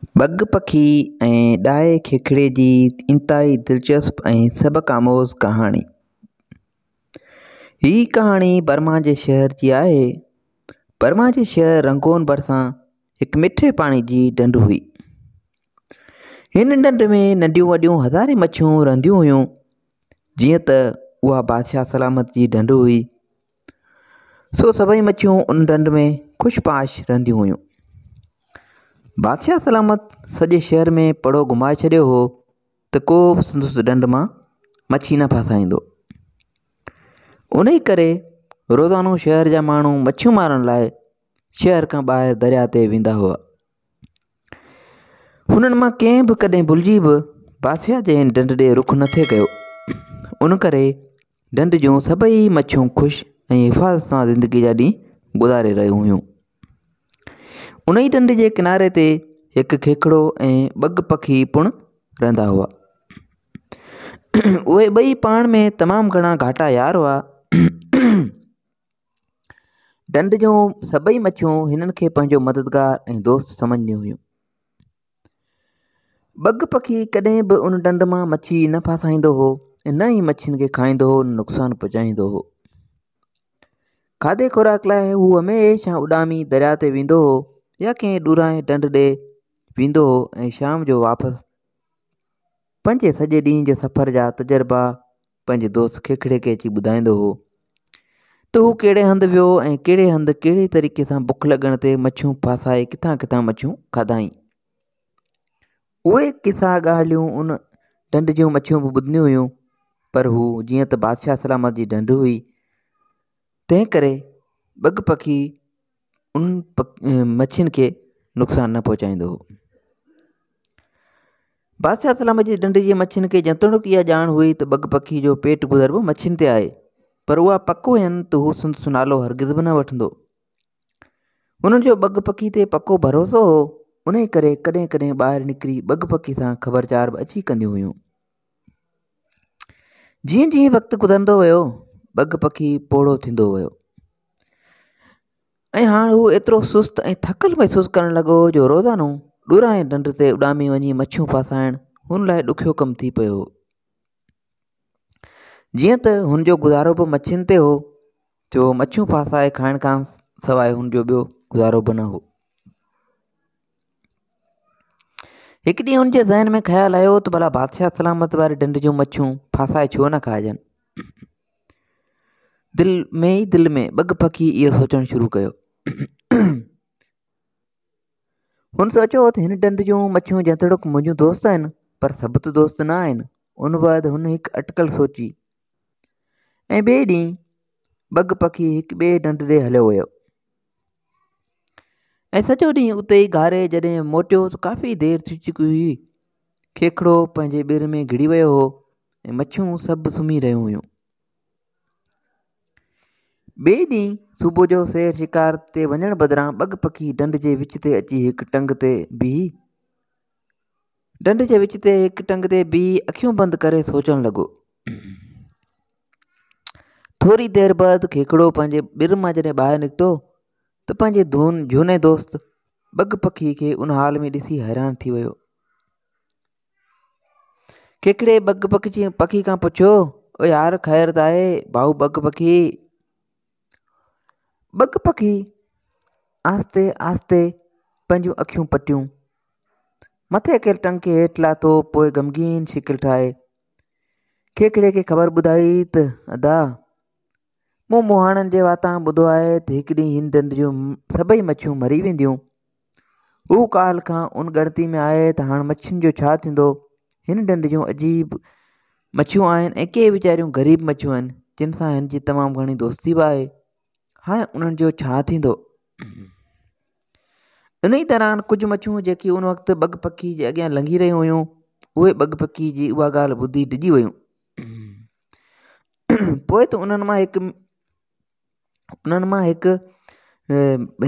ٻگهه پکي ۽ ڏاهي کيکڙي جي انتهائي دلچسپ ۽ سبق آموز ڪهاڻي. هي ڪهاڻي برما جي شهر جي آهي. برما جي شهر رنگون ڀرسان هڪ مٺي پاڻي جي ڍنڍ هئي. هن ڍنڍ ۾ ننڍيون وڏيون هزارين مڇيون رهنديون هيون. جيئن ته اها بادشاهه سلامت جي ڍنڍ هئي، سو سڀئي مڇيون ان ڍنڍ ۾ خوش باش رهنديون هيون. بادشاهه سلامت سڄي شهر ۾ پڙهو گهمائي ڇڏيو هو ته ڪو به سندس ڍنڍ مان مڇي نه ڦاسائيندو. انهي ڪري روزانو شهر جا ماڻهو مڇيون مارڻ لاء شهر کان ٻاهر درياء تي ويندا هئا. هنن مان ڪنهن به ڪڏهن ڀلجي به بادشاهه جي هن ڍنڍ ڏي رخ نه ٿي ڪيو. ان ڪري ڍنڍ جون سڀئي مڇيون خوش ۽ حفاظت سان زندگي جا ڏينهن گذاري رهيون هيون. ان ئي ڍنڍ جي ڪناري تي هڪ کيکڙو ۽ ٻگهه پکي پڻ رهندا هئا. اهي ٻئي پاڻ ۾ تمام گهڻا گهاٽا يار هئا. ڍنڍ جون سڀئي مڇيون هنن کي پنهنجو مددگار ۽ دوست سمجهنديون هيون. ٻگهه پکي ڪڏهن به ان ڍنڍ مان مڇي نه ڦاسائيندو هو ۽ نه ئي مڇين کي کائيندو هو نه نقصان پهچائيندو هو. کاڌي خوراڪ لاء هو هميشه اڏامي درياء تي ويندو هو يا ڪنهن ڏورانهين ڍنڍ ڏي ويندو هو ۽ شام جو واپس پنهنجي سڄي ڏينهن جي سفر جا تجربا پنهنجي دوست کيکڙي کي اچي ٻڌائيندو هو ته هو ڪهڙي هنڌ ويو ۽ ڪهڙي هنڌ ڪهڙي طريقي سان بک لڳڻ تي مڇيون ڦاسائي ڪٿان ڪٿان مڇيون کاڌائين. اهي قصا ڳالهيون ان ڍنڍ جون مڇيون به ٻڌنديون هيون پر هو جيئن ته بادشاهه سلامت جي ڍنڍ هئي تنهن ڪري ٻگهه پکي ان مڇين کي نقصان نه پهچائيندو هو. بادشاهه سلامت جي ڍنڍ جي مڇين کي جيتوڻيڪ اها ڄاڻ هئي ته ٻگهه پکي جو پيٽ گذر به مڇين تي آهي پر اها پڪ هين ته هو سندس نالو هرگز به نه وٺندو. هنن جو ٻگهه پکي تي پڪو ڀروسو هو، انهي ڪري ڪڏهن ڪڏهن ٻاهر نڪري ٻگهه پکي سان خبرچار به اچي ڪنديون هيون. جيئن جيئن وقت گذرندو ويو، ٻگهه پکي پوڙهو ٿيندو ويو ۽ هاڻ هو ايترو سست ۽ ٿڪل محسوس ڪرڻ لڳو جو روزانو ڏورانهين ڍنڍ تي اڏامي وڃي مڇيون ڦاسائڻ هن لاء ڏکيو ڪم ٿي پيو هو. جيئن ته هن جو گذارو به مڇين تي هو، جو مڇيون ڦاسائي کائڻ کان سواء هن جو ٻيو گذارو به نه هو. هڪ ڏينهن هن جي ذهن ۾ خيال آيو ته ڀلا بادشاهه سلامت واري ڍنڍ جون مڇيون ڦاسائي ڇو نه کائجن. دل ۾ ئي دل ۾ ٻگهه پکي اهو سوچڻ شروع ڪيو. هن سوچيو ته هن ڍنڍ جون مڇيون جيتوڻيڪ منهنجون دوست آهن پر سڀ ته دوست نه آهن. ان بعد هن هڪ اٽڪل سوچي ۽ ٻئي ڏينهن ٻگهه پکي هڪ ٻئي ڍنڍ ڏي هليو ويو ۽ سڄو ڏينهن اتي ئي گهاري جڏهن موٽيو ته ڪافي دير ٿي چڪي هئي. کيکڙو پنهنجي ٻر ۾ گهڙي ويو هو ۽ مڇيون سڀ سمهي رهيون هيون. ٻئي ڏينهن صبح جو سير شڪار تي وڃڻ بدران ٻگهه پکي ڍنڍ جي وچ تي اچي هڪ ٽنگ تي بيهي ڍنڍ جي وچ تي هڪ ٽنگ تي بيهي اکيون بند ڪري سوچڻ لڳو. ٿوري دير بعد کيکڙو پنهنجي ٻر مان جڏهن ٻاهر نڪتو ته پنهنجي ڌون جهوني دوست ٻگهه پکي کي ان حال ۾ ڏسي حيران ٿي ويو. کيکڙي ٻگهه پکي پکي کان پڇيو، او يار خير ته آهي ڀائو ٻگهه پکي؟ ٻگهه پکي آهستي آهستي پنهنجون اکيون پٽيون. مٿي ڪيل ٽنگ کي هيٺ لاٿو پوء غمگين شڪل ٺاهي کيکڙي کي خبر ٻڌائي ته ادا مون مهاڻن جي واتان ٻڌو آهي ته هڪ ڏينهن هن ڍنڍ جون سڀئي مڇيون مري وينديون. هو ڪالهه کان ان ڳڻتي ۾ آهي ته هاڻ مڇين جو ڇا ٿيندو. هن ڍنڍ جون عجيب مڇيون آهن ۽ ڪي ويچاريون غريب مڇيون آهن جن سان هن جي تمام گهڻي دوستي به آهي. هاڻي انهن جو ڇا ٿيندو؟ انهيء دوران ڪجهه مڇيون جيڪي ان وقت ٻگهه پکي جي اڳيان لنگهي رهيون هيون، اهي ٻگهه پکي جي اها ڳالهه ٻڌي ڊڄي ويون. پوء ته انهن مان هڪ انهن مان هڪ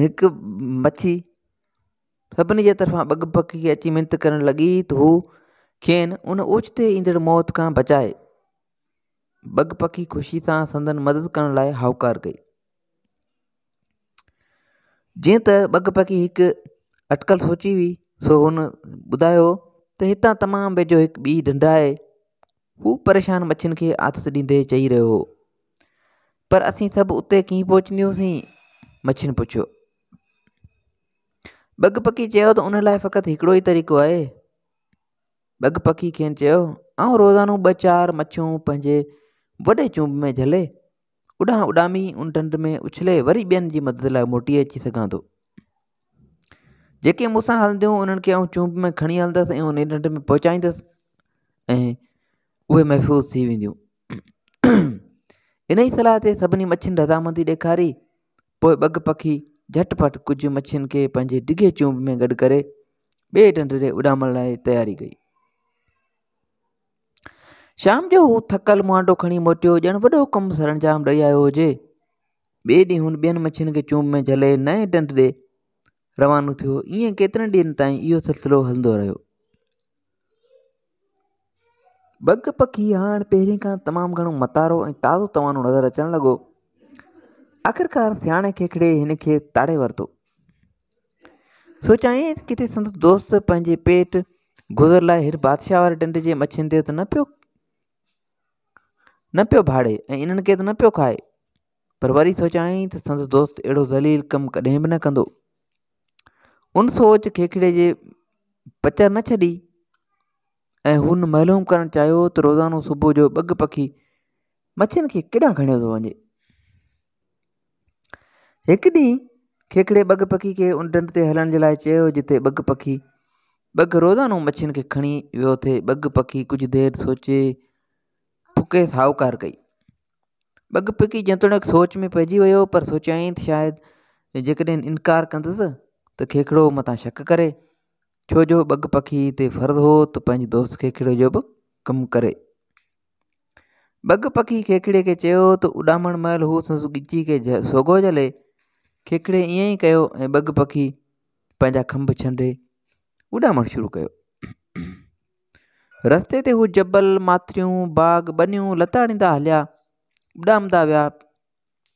هڪ مڇي سڀني جي طرفان ٻگهه پکي کي اچي منت ڪرڻ لڳي ته هو کين ان اوچتي ايندڙ موت کان بچائي. ٻگهه پکي خوشي سان سندن مدد ڪرڻ لاء هائوڪار ڪئي. جيئن ته ٻگهه پکي هڪ اٽڪل سوچي هئي، سو هن ٻڌايو ته هتان تمام ويجهو هڪ ٻي ڍنڍ آهي. هو پريشان مڇين کي آٿت ڏيندي چئي رهيو هو. پر اسين سڀ اتي ڪيئن پهچنديونسين؟ مڇين پڇيو. ٻگهه پکي چيو ته ان لاء فقط هڪڙو ئي طريقو آهي. ٻگهه پکي کين چيو، آئون روزانو ٻه چار مڇيون پنهنجي وڏي چونب ۾ جهلي اڏام اڏامي ان ڍنڍ ۾ اڇلي وري ٻين جي مدد لاء موٽي اچي سگهان ٿو. جيڪي مون سان هلنديون انهن کي آئون چونب ۾ کڻي هلندس ۽ انهي ڍنڍ ۾ پهچائيندس ۽ اهي محفوظ ٿي وينديون. انهي صلاح تي سڀني مڇين رضامندي ڏيکاري. پوء ٻگهه پکي جهٽ پٽ ڪجهه مڇين کي پنهنجي ڊگهي چونب ۾ گڏ ڪري ٻئي ڍنڍ ڏي اڏامڻ لاء تياري ڪئي. شام جو هو ٿڪل مهانڊو کڻي موٽيو ڄڻ وڏو ڪم سرانجام ڏئي آيو هجي. ٻئي ڏينهن هن ٻين مڇين کي چونب ۾ جهلي نئين ڍنڍ ڏي روانو ٿيو. ائين ڪيترن ڏينهن تائين اهو سلسلو هلندو رهيو. ٻگهه پکي هاڻ پهرين کان تمام گهڻو متارو ۽ تازو توانو نظر اچڻ لڳو. آخرڪار سياڻي کيکڙي هن کي تاڙي ورتو. سوچيائين ته ڪٿي سندس دوست پنهنجي پيٽ گذر لاء هن بادشاهه واري ڍنڍ جي مڇين تي ته نه پيو نه پيو ڀاڙي ۽ انهن کي ته نه پيو کائي پر وري سوچيائين ته سندس دوست اهڙو ذليل ڪم ڪڏهن به نه ڪندو ان سوچ کيکڙي جي پچر نه ڇڏي ۽ هن معلوم ڪرڻ چاهيو ته روزانو صبح جو ٻگهه پکي مڇين کي ڪيڏانهن کڻيو ٿو وڃي هڪ ڏينهن کيکڙي ٻگهه پکي کي ان ڍنڍ تي هلڻ جي لاء چيو جتي ٻگهه پکي ٻگهه روزانو مڇين کي کڻي ويو ٿي. ٻگهه پکي ڪجهه دير سوچي ڦڪي هائوڪار ڪئي. ٻگهه پکي جيتوڻيڪ سوچ ۾ پئجي ويو پر سوچيائين ته شايد جيڪڏهن انڪار ڪندس ته کيکڙو متان شڪ ڪري. ڇو جو ٻگهه پکي تي فرض هو ته پنهنجي دوست کيکڙي جو به ڪم ڪري. ٻگهه پکي کيکڙي کي چيو ته اڏامڻ مهل هو سندس ڳچي کي سوگهو جهلي. کيکڙي ائين ئي ڪيو ۽ ٻگهه پکي پنهنجا کنڀ ڇنڊي اڏامڻ شروع ڪيو. رستي تي هو جبل، ماٿريون، باغ، ٻنيون لتاڙيندا هليا، اڏامندا ويا.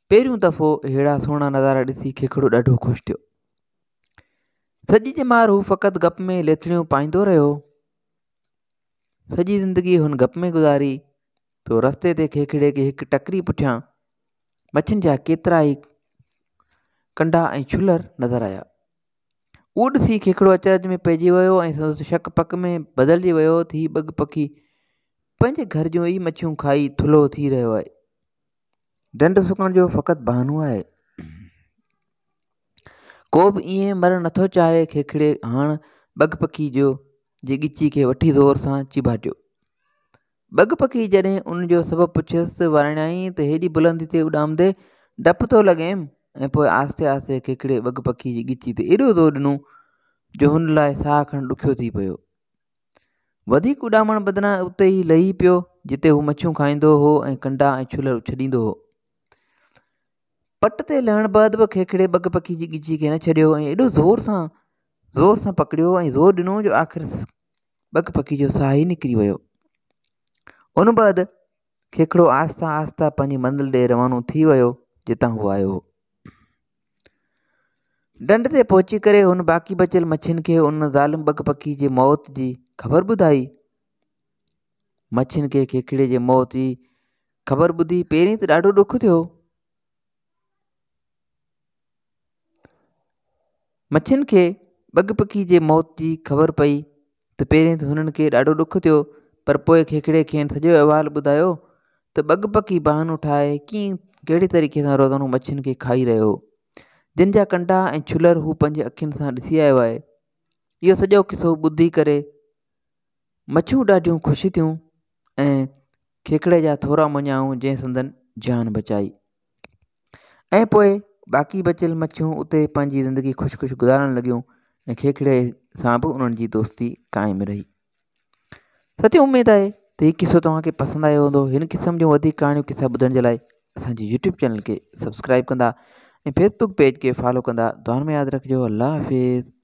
پهريون دفعو ههڙا سهڻا نظارا ڏسي کيکڙو ڏاڍو خوش ٿيو. سڄي ڄمار هو فقط گپ ۾ ليٿڙيون پائيندو رهيو. سڄي زندگي هن گپ ۾ گذاري تو رستي تي کيکڙي کي هڪ ٽڪري پٺيان مڇين جا ڪيترا ئي ڪنڊا ۽ ڇلر نظر آيا. اهو ڏسي کيکڙو اچرج ۾ پئجي ويو ۽ سندس شڪ پڪ ۾ بدلجي ويو ته هي ٻگهه پکي پنهنجي گهر جون ئي مڇيون کائي ٿلهو ٿي رهيو آهي. ڍنڍ سڪڻ جو فقط بهانو آهي. ڪو به ائين مرڻ نٿو چاهي. کيکڙي هاڻ ٻگهه پکي جو جي ڳچي کي وٺي زور سان چيڀاٽيو. ٻگهه پکي جڏهن ان جو سبب پڇيس ته وراڻيائين ته هيڏي بلندي تي اڏامندي ڊپ ٿو لڳيم ۽ پوء آهستي آهستي کيکڙي ٻگهه پکي جي ڳچي تي ايڏو زور ڏنو جو هن لاء ساهه کڻڻ ڏکيو ٿي پيو. وڌيڪ اڏامڻ بدران اتي ئي لهي پيو جتي هو مڇيون کائيندو هو ۽ ڪنڊا ۽ ڇلر ڇڏيندو هو. پٽ تي لهڻ بعد به کيکڙي ٻگهه پکي جي ڳچي کي نه ڇڏيو ۽ ايڏو زور سان زور سان پڪڙيو ۽ زور ڏنو جو آخر ٻگهه پکي جو ساهه ئي نڪري ويو. ان بعد کيکڙو آهستي آهستي پنهنجي منزل ڏي روانو ٿي ويو جتان هو آيو هو. ڍنڍ تي پهچي ڪري هن باقي بچيل مڇين کي ان ظالم ٻگهه پکي جي موت جي خبر ٻڌائي. مڇين کي کيکڙي جي موت جي خبر ٻڌي پهرين ته ڏاڍو ڏک ٿيو. مڇين کي ٻگهه پکي جي موت جي خبر پئي ته پهرين ته هنن کي ڏاڍو ڏک ٿيو پر پوء کيکڙي کين سڄو احوال ٻڌايو ته ٻگهه پکي بهانو ٺاهي ڪيئن ڪهڙي طريقي سان روزانو مڇين کي کائي رهيو هو جن جا ڪنڊا ۽ ڇلر هو پنهنجي اکين سان ڏسي آيو آهي اهو سڄو قصو ٻڌي ڪري مڇيون ڏاڍيون خوش ٿيون ۽ کيکڙي جا ٿورا مڃيائون جنهن سندن جان بچائي ۽ پوء باقي بچيل مڇيون اتي پنهنجي زندگي خوش خوش گذارڻ لڳيون ۽ کيکڙي سان به انهن جي دوستي قائم رهي. سچي اميد آهي ته هي قصو توهان کي پسند آيو هوندو هن قسم جون وڌيڪ ڪهاڻيون قصا ٻڌڻ جي لاء اسان جي يوٽيوب چينل کي سبسڪرائب ڪندا ۽ فيسبوڪ پيج کي فالو ڪندا دعائن ۾ ياد رکجو الله حافظ.